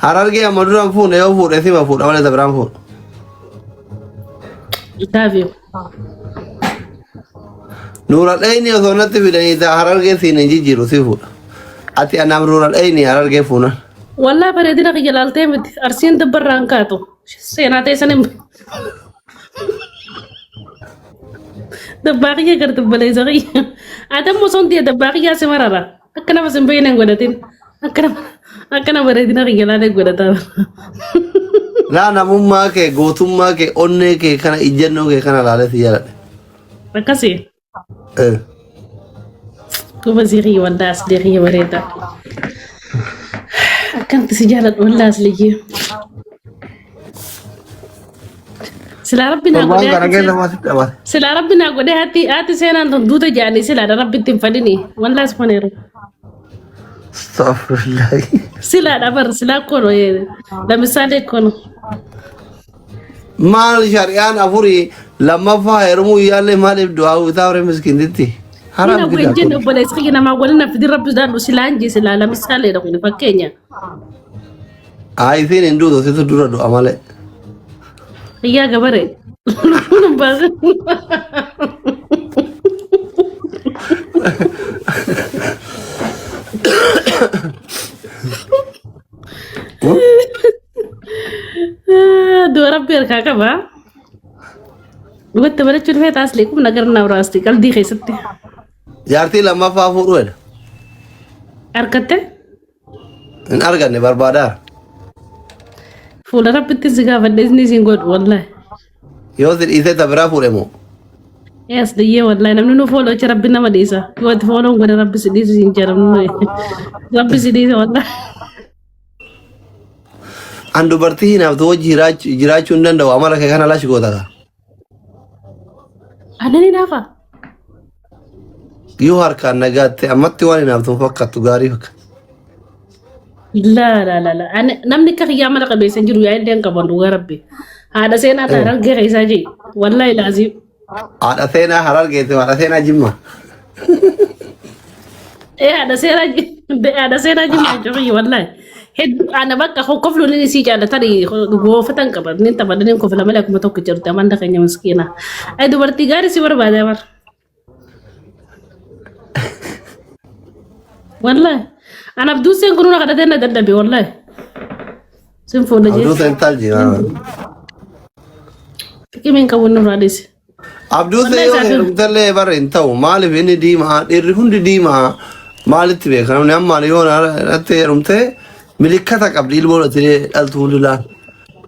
Harargee amma dura hin fuune yoo fuudhe sima fuudha malee ta biraan fuudhu. Love you. Nuura dhayni osoo natti fidanii ta harargee siin hin jijjiiru si fuudha. Ati anaaf nuura dhayni harargee fuunan. Wallaa bareedina kiyya laaltee miti. Arsiin dubbarraan kaatu. Seenaa teessan hin. Dabbaa kiyya gar dubbaleessa kiyya. Ati ammoo osoo hin ta'e dabbaa kiyyaa si marara. Akka nama sin beekne hin godhatin. Akka nama akka nama bareedina kiyya laalee godhataa. Laa namummaa kee gootummaa kee onnee kee kana ijjannoo kee kana laalee si jaaladhe. Akkasii. Eh. Gobazii kiyya waldaa aslee kiyya bareeda. Akkanatti si jaaladhu waldaa asliyyee. Silaa rabbi naa Torbaan godhee kana haati keessa seen- maasitti dhabate. silaa rabbi naa godhee haati haati seenaan tun duuta jaanii silaadha rabbitti hin fadhini waldaa asfaneeru. Astaghfirullah. Silaadha bar silaa kono lamisaalee kono. Maal shari'aan afurii lammaffaa heerumuu yaalle maaliif du'aa utaa warra miskiintitti? Nina Haram wajjin gida kun. obboleessi kiyya namaa waliin fidin rabbi sodaadhu silaan jee silaa lamisaaleedha kun fakkeenya. Haa isiin hin duutu situ dura du'a malee. Iyyaa gabaree. Lubbuun hin baasin. Du'a rabbi harkaa qaba. Dhugatti barachuun feeta asli kun nagar naa biraasti qalbii keessatti. Jaartii lammaffaa fuudhu jedha. Harkatte Hin arganne barbaadaa. fuula rabbitti si gaafadhe isin isin godhu wallahi. Yoo si dhiisee ta biraa fuudhe moo? Yes, diyyee wallahi namni nu fooloo jecha rabbi nama dhiisa. Yoo ati fooloon godhe rabbi si dhiisu siin jedha namni. Rabbi si dhiisa wallahi. An dubartii hinaaftu wajji jiraachuu hin danda'u amala kee kana lashi goota kaa. Anan hinaafa. Yoo harkaan nagaatte ammatti waan hinaaftu hin fakkaattu gaarii fakkaata. La la la la. Ani namni akka kiyyaa mala qabeessa hin jiru yaa illee hin qaban dhugaa rabbi. Haadha seenaa ta'an argee keessaa jee. Wallahi laazim. Haadha seenaa harargeeti haadha seenaa jimma. Ee haadha seenaa haadha seenaa jimmaa jechuun wallahi. Hedduu ana bakka kofluun inni sii caala tarii goofatan qaba. Inni taphadha inni kofla malee akkuma tokko jirti amanda keenya miskiina. Ay dubartii gaarii si barbaada bar. Wallahi. Ana abduu seen kunuuna kadhatee na dadhabe wallahi. Sin fuudha Abduu jee. seen talji. Xiqimiin qabu inni irraa dhiise. Abduu Wallahi seen yoo isaaf heerumtellee bara hin ta'u maaliif inni diimaa dhiirri hundi diimaa maalitti beeka namni ammaan yoo natti heerumte milikkata qabdi ilmoo ati dhaltu hundi laal.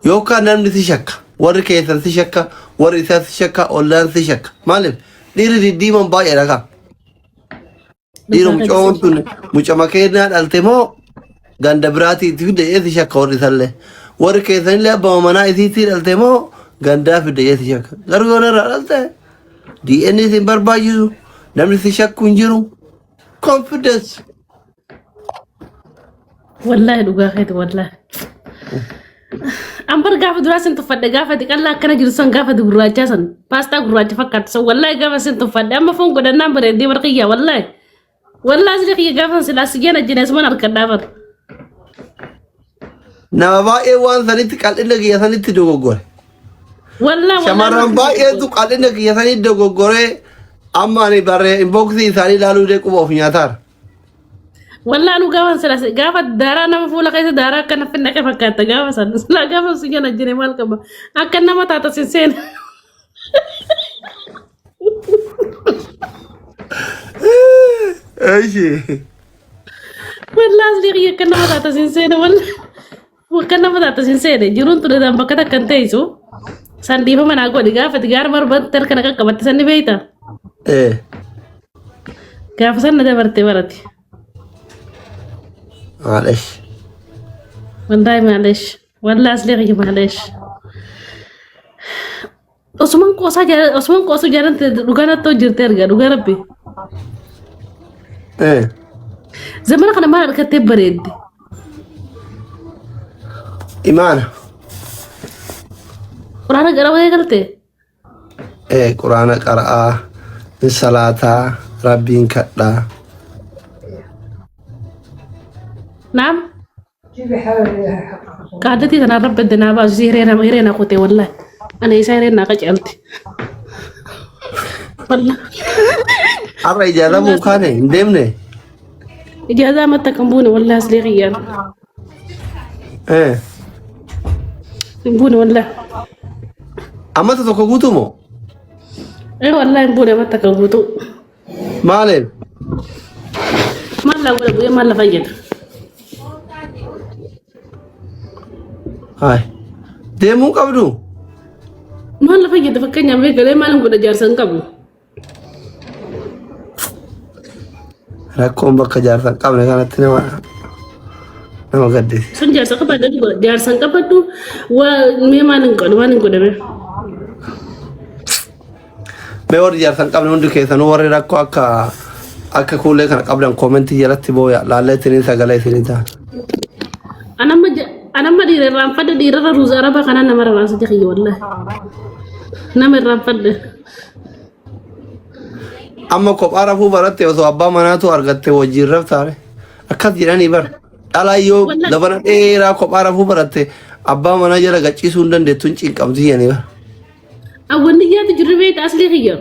Yookaan namni si shakka warri keessan si shakka warri isaa si shakka ollaan si shakka maaliif dhiirri diddiiman baay'eedha kaa. Dhiira mucoon tun mucama keenyaa dhalte moo ganda biraatii itti fidde eessi shakka warri isallee. Warri keessanillee abbama manaa isiitti dhalte moo gandaa fidde eessi shakka. Garuu yoo narraa dhalte DNA si hin barbaachisu namni si shakku hin jiru. Confidence. Wallaahi dhugaa keeti wallaahi. Ambar gaafa duraa sin tuffadhe gaafa xiqallaa akkana jiru san gaafa gurraachaa san paastaa gurraacha fakkaatu san wallaahi gaafa sin tuffadhe amma foon godhannaan bareeddee bar kiyya wallaahi. Wallaahi sila kiyya gaafa silaa si jeen ajjine asuman harkadhaa bar. Nama baay'ee waan sanitti qal'ina kiyya sanitti dogoggore. Wallaahi wallaahi Shamarran baay'eetu qal'ina kiyya sanitti dogoggoree amma ani barree inboksii isaanii ilaaluu illee quba of nyaataara. Wallaa nu gaafa sila gaafa daaraa nama fuula keessa daaraa akka naffi naqe fakkaata gaafa san silaa gaafa si jala jire maal qaba akka nama taata sin seena. Eeshi. Wallaa asli kiyya akka nama taata sin seena wallaa akka nama taata sin seene jiruun tun irraan bakka takka hin teessu san dhiifama naa godhi gaafa ati gaara barbaatte harka na qaqqabatte san ni beekta Eh. gaafa san na dabarte barate. Maalesh. Wallaahi maalesh. Wallaahi asli kiyya maalesh. Osuman qoosaa jaala osuman qoosuu jaalante dhugaa natti hojjirte erga dhugaa rabbi. Eh. Zamana kana maal argattee bareedde? Imaana. Quraana gara wayii galte? Eh quraana qara'aa hin salaataa rabbiin kadhaa. Naam. Qaaddatii tanaan rabbi adda naa baasu isii hiree na kute wallahi. Ana isaa hiree naa qaceelti. Wallahi. Har'a ijaazaa bu'u kaane hin deemne. Ijaazaa matta kan buune wallahi aslee kiyyaan. Eh. Hin buune wallahi. Ammata tokko guutuu moo? Eh wallahi hin buune matta kan guutuu. Maaliif? Maal laa godha bu'ee maal la fayyada? Hayi. Deemuu qabdu? Maal la fayyada fakkeenyaaf mee galee maal hin godha jaarsa hin qabu. Rakkoon bakka jaarsa hin qabne kanatti nama gaddisiisa. Sun jaarsa qabadhu jaarsa hin qabadhu waa mee maal hin godhu maal hin godhame. Mee warri jaarsa hin qabne hundi keessanuu warri rakkoo akka kuulee kana qabdan koomentii jalatti booya laallee isiniin sagalee isinii ta'a. Anamma dhiira irraanfadhe dhiirarra ruuza arabaa kanaan nama raraasa jira wallahi. Nama irraanfadhe. Amma kophaa rafuu baratte osoo abbaa manaatu argatte wajjin raftaare akkas jedhanii bar dhalaa yoo Wallahi. labana dheeraa kophaa rafuu baratte abbaa manaa jala gachiisuu hin dandeettu hin cinqamti jedhanii bar. Awwanni yaadu jirri beekta aslii kiyya.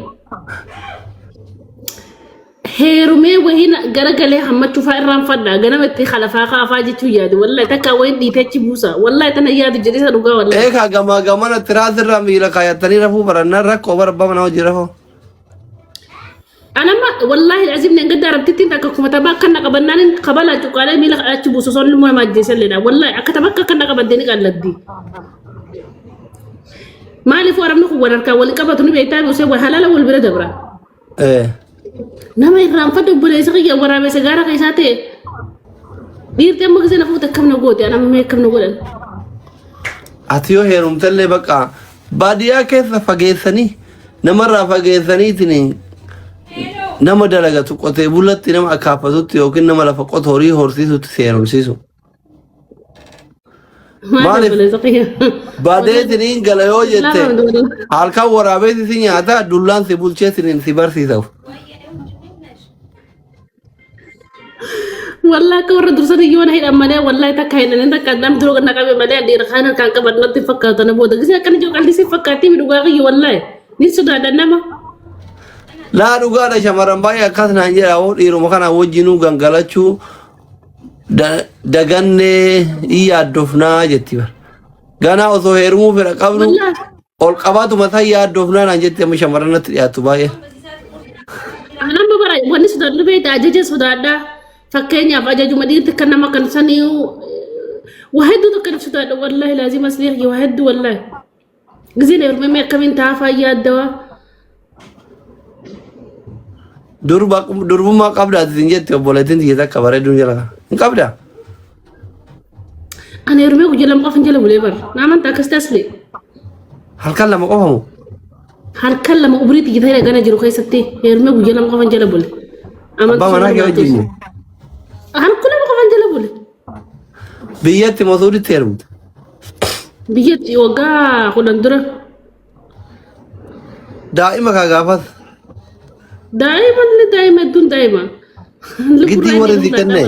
Heerumee wahiin garagalee hammachuu fa'aa irraanfadha. Ganama itti kalafaa kaafaa jechuu yaadu. Wallahi takka wahiin dhiitee achi buusa. Wallahi tana yaadu jedhee isa dhugaa wallahi. Eekaa gamaa gamana tiraasirraa miila kaayattanii rafuu barannaan rakkoo bara abbaa manaa wajjin rafuu. Anamma wallahi azim ne gadda arabtittiin takka kuma tabaa akka na qabannaan kabalaa cuqqaalee miila achi buusu osoo ilmoo nama ajjeesalleedha. Wallahi akka tabaa akka na qabadde ni qalladdi. Maaliif arabni kun wal harkaan wal qabatu ni beektaa osoo wal halaala wal bira dabra. Nama irraanfadhu obboleessa kiyya waraabessa gaara keessaa ta'e dhiirti amma gisee na fuute akkam na goote ana amma akkam na godhan. Ati yoo heerumtellee bakka baadiyyaa keessa fageessanii namarraa fageessaniitiin nama dalagatu qotee bulatti nama akaafatutti yookiin nama lafa qotu horii horsiisutti si heerumsiisu. Maal Maaliif? obboleessa kiyya? Badeetiniin gala yoo jette Lama halkan waraabeessi si nyaata dullaan si bulcheetiniin si barsiisa. Wallahi akka warra dursan iyyuu na hidhan malee wallahi takka hidhanii takka namni dura na qabe malee dhiira kaan harkaan qaban natti hin fakkaatu na booda gisee akkana jiru qalbii si fakkaatti mi dhugaa kiyya wallahi ni sodaadha nama. Laa dhugaadha shamarran baay'ee akkas naan jedha hoo dhiiruma kana wajjinuu gangalachuu dagannee hin yaaddofnaa jetti bara. Ganaa osoo heerumuu fedha qabnu Wallahi ol qabaatuma san yaaddofnaa naan jetti amma shamarran natti dhiyaattu baay'ee. Anamma bara wanni sodaadhu beekta ajaja sodaadha. Fakkeenyaaf ajajuma dhiirti kan nama kan sanii waa hedduu tokko nuuf sodaadha wallahi laazima asliif waa hedduu wallahi. Giseen heerumee akkamiin taafaa yaaddawaa. Durba durbummaa qabda ati sin jetti obboleettiin tiyya takka bareeduun jala kana. Hin qabda? Ani heerumee guyyaa lama qofa jala bulee bara. Na amantaa akkas tasle. Halkan lama qofa moo? Halkan lama umrii tiyya ta'e gana jiru keessatti heerumee guyyaa lama qofa jala bule. Abbaa manaa kee wajjin moo? Halkan lama qofa jala bule. Biyyatti moo Suuditti heerumte? Biyyatti waggaa 10 dura. Daa'ima kaa gaafas. Daa'ima illee daa'ima hedduun daa'ima. Giddii warri si kenne.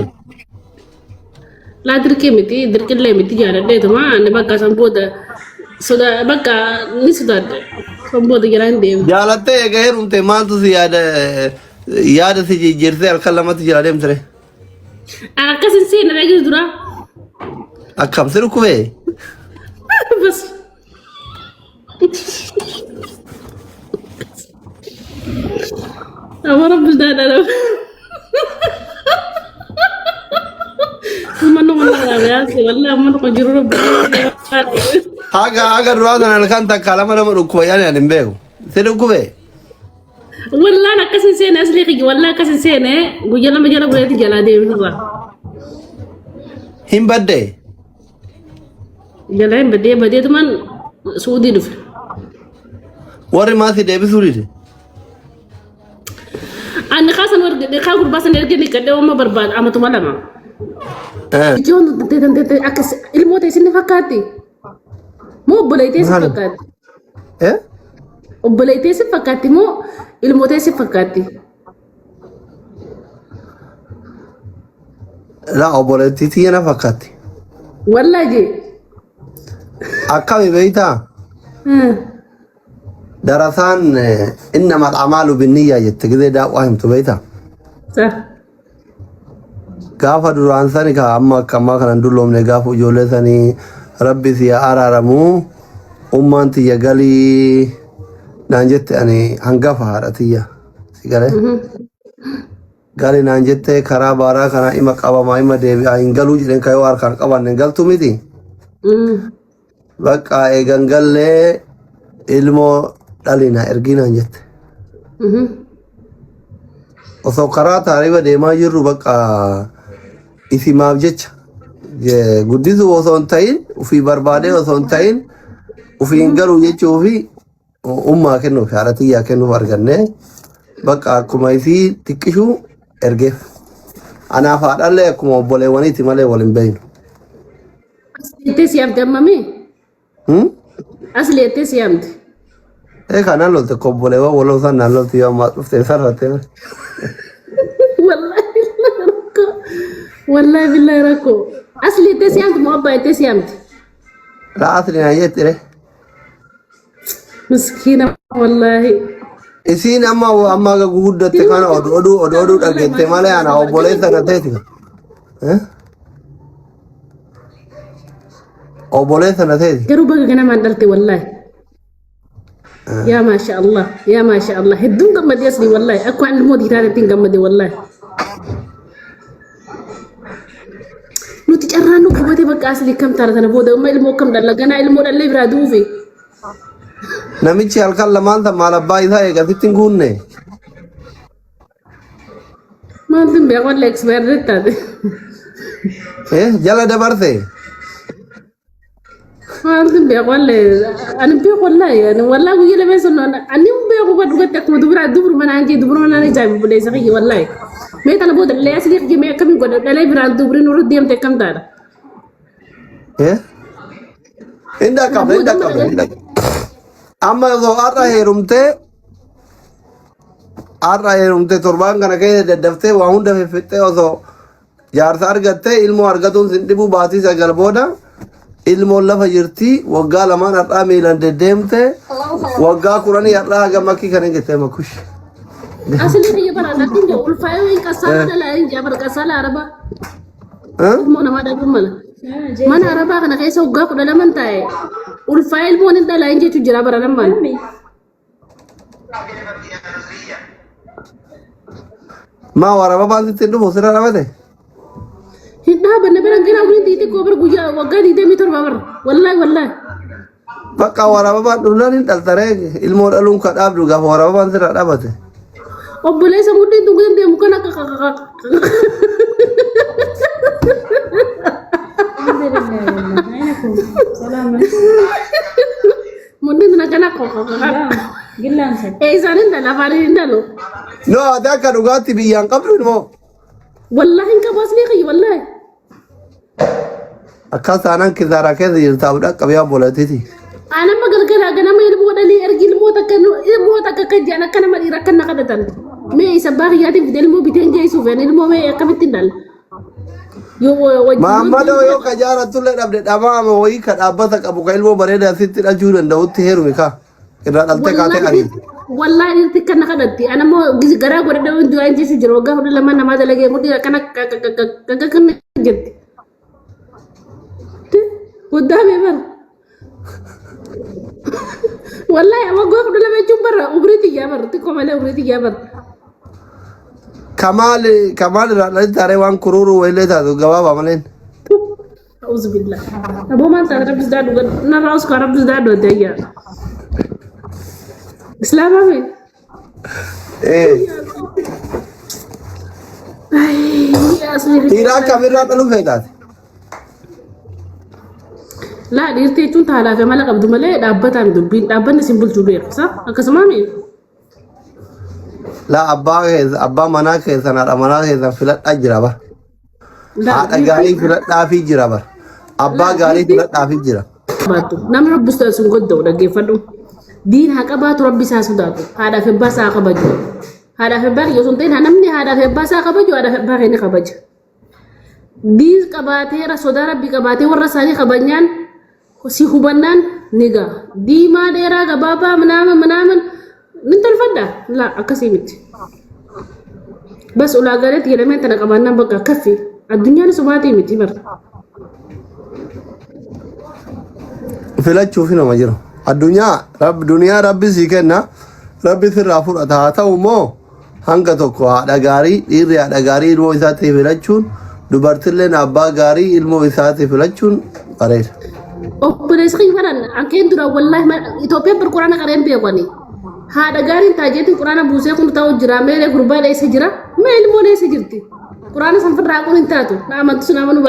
Laa dirqii miti dirqillee miti jaaladheetuma ani bakka san booda soda bakka ni sodaadhe san booda jalaa hin deemu. Jaalattee eega heerumte maaltu si yaada yaada si jijjiirtee halkan lamatti jala deemtire? Akkas hin seenne dhageessu dura. Akkam si dhukkubee? Bas. Amma rabbi daadhaa. Uummanni kun raabee wallahi uummanni kun jiru rabbi. Haga duraa sana halkan takka lama nama dhukkuba yaani ani hin beeku. Si dhukkubee? Wallaan akkas hin seene asli kiyya wallaan akkas hin seene guyyaa lama jala buleeti jalaa deemnurra. Hin baddee? Jalaa hin badee badeetumaan Suudii dhufe. Warri maasii deebisuu dide. Ani kaasan warri kaa gurbaa san erga niqadhee oma barbaada amatuma lama. Ijoon tantee akkas ilmoo ta'e sinni fakkaatti. Moo obboleettee si Maali? fakkaatti? Eh? Obboleettee si fakkaatti moo ilmoo ta'e si fakkaatti? Laa obboleettii tiyya na fakkaatti. Wallahi jee. Akkami beektaa? Darasaan innamal amaalu binniyyaa jette gizee daawwaa himtu beektaa? Sa. Gaafa duraan sani ka amma akka ammaa kanan dulloomne gaafa ijoollee sanii rabbi si haa araaramu ummaan tiyya galii naan jette ani hangafa haadha tiyya si galee. Gali naan jette karaa baaraa kana ima qabamaa ima deebi'aa hin galuu jedheen kayoo harkaan qabanne hin galtu miti. Bakka eegan gallee ilmoo dhalina ergii naan jette. Osoo karaa taariba deemaa jirru bakka isimaaf jecha guddisuu osoo hin ta'in ofii barbaadee osoo hin ta'in ofii hin galuu jechuu fi ummaa kennuuf haadha tiyyaa kennuuf arganne bakka akkuma isii xiqqishuu ergeef. Anaaf haadhallee akkuma obboleewwaniiti malee wal hin beeknu. Asleettee si yaamte ammamii? Hmm? Asleettee si yaamte. Ee kan naan lolte obboleewwan waloo isaan naan lolti yoo ammaa dhuftee sarrattee. Wallahi billahi rakkoo. Wallahi billahi rakkoo. Asleettee si yaamte moo abbaa jettee si yaamte? Laa asli naan jetti re. Miskiina wallahi. Isiin amma amma aga guguddatte kana oduu oduu oduu oduu dhageette malee ana obboleessa na teeti. Eh? Obboleessa na teeti. Garuu baga ganamaan dhalte wallahi. Yaa maasha Allah yaa maasha Allah hedduun gammadee asli wallahi akka waan ilmoo dhiiraa ittiin gammade wallahi. Nuti carraan nu qabate bakka asli kam taana sana booda amma ilmoo kam dhalla ganaa ilmoo dhallee biraa duufe. Namichi halkan lamaan tan maal abbaa isaa eegasitti hin guunne. Maaltu hin beeku wallahi expert taate. Eh, jala dabarte. Maaltu hin beeku wallahi ani beeku wallahi ani wallahi guyyaa lameen sun ani hin beeku ba dhugatti akkuma dubara dubru manaan jee dubru manaan ijaabi buleessa kiyya wallahi. Mee tana booda dhalee asli kiyya mee akkamiin godha dhalee biraan dubri nurra deemte akkam taata. Eh? Hin dhaqqabne, hin dhaqqabne, hin dhaqqabne. Amma osoo har'a heerumtee har'a heerumtee torbaan kana keessa daddaftee waa hunda fiffixxee osoo jaarsa argattee ilmoo argatuun sin dhibuu baatii 9 booda ilmoon lafa jirti waggaa lamaan har'aa miilaan deddeemte waggaa 10 har'aa haga makkii kan hin gettee makush. Asli kiyya bara lakkin jee ulfaayoo hin qassaala dhalaa hin jee bara qassaala arabaa. Ilmoo namaa dhabuu mala. Mana arabaa kana keessa waggaa 12 taa'e ulfaayee ilmoon hin dhalaa hin jechuun jira bara lamaan. Maa waraaba baansitti hin dhufu sirra dhabate? Hin dhaabanne bara gara waliin xixiqqoo bara guyyaa waggaa 27 bara wallaahi wallaahi. Bakka waraaba baan dhufnaan hin dhaltaree ilmoo dhaluun ka dhaabdu gaafa waraaba baan sirra dhabate. Obboleessa mudhiin tun deemu kan akka mudhiin tun akkana Eessaan hin dhalu afaan hin dhalu. No ati akka dhugaatti biyyaan qabdu ilmoo. Wallaahi hin qabu asli kiyya wallaahi. Akkas taanaan kisaaraa keessa jirta abdha qabiyaa obboleettiiti. Anama galgala ganama ilmoo dhalii ergi ilmoo takka ilmoo takka akka jiran akka nama dhiira akka na kadhatan. Mee isa abbaa kiyyaatiif fide ilmoo biteen geessuuf ani ilmoo mee akkamitti dhala. Yoo wajjin Maammadoo yoo ka jaalattullee dhabde dhamaama wayii ka dhaabbata qabu ka ilmoo bareedaa sitti dhalchuu danda'utti heerumi ka. Irraa dhaltee kaatee ariiti. Wallaahi dhiirti akka na kadhatti. Ana immoo garaa godhadhee waan du'aa hin jechu jira. Waggaa 12 namaa dalagee mudhii akkana akka kana jirti. Guddaa mee bara. Wallaahi waggaa 12 jechuun bara umrii tiyyaa bara xiqqoo malee umrii tiyyaa bara. Kamaal kamaal irraa dhalti taaree waan kuruuruu wayillee taatu gabaabaa maleen. Auzu billah. Aboo maal taate rabbi sodaadhu narraa uskaa rabbi sodaadhu adda ayyaa. Islaamaa mee? Ee. Dhiira akkamirraa dhaluu feetaati? Laa dhiirti jechuun taalaa fi amala qabdu malee dhaabbataan dubbiin dhaabbanni isin bulchuu beeku sa akkasumaa mee? Laa abbaa keessa abbaa manaa keessan haadha manaa keessan filadhaa jira bar. Haadha gaarii filadhaafii jira bar. Abbaa gaarii filadhaafii jira. Qabaattu namni rabbi sodaatu sun godda'u dhaggeeffadhu. Diin haa qabaatu rabbi isaa sodaatu haadhaa fi abbaa isaa haa kabaju. Haadhaa fi abbaa kiyya osoo hin ta'in namni haadhaa fi abbaa isaa kabaju haadhaa fi abbaa kee ni kabaja. Diin qabaateera, sodaa Rabbii qabaatee, warra isaanii kabajnaan, si hubannaan ni ga'a. Diimaa, dheeraa, gabaabaa, minaamin minaamin nin tolfadha. Laa, akkasii miti. Bas, ulaagaalee jedhameen tana qabaannaan bakka kaffi. Addunyaan sumaatii miti bara. Filachuuf nama jiru. Addunyaa rabbi, duniyaa rabbi sii kenna, rabbi sirraa fudhata. Haa ta'u immoo hanga tokko haadha gaarii, dhiirri haadha gaarii ilmoo isaatti filachuun, dubartilleen abbaa gaarii ilmoo isaatti filachuun bareeda. Obboleessi kiyya baran ankeen dura wallaahi Itoophiyaan bar quraana qareen beekani. Haadha gaariin taajeetiin quraana buusee kun ta'u jira, meelee gurbaan eessa jira, mee ilmoon eessa jirti? Quraana san firraa kun hin taatu, na amantu sun amanuu.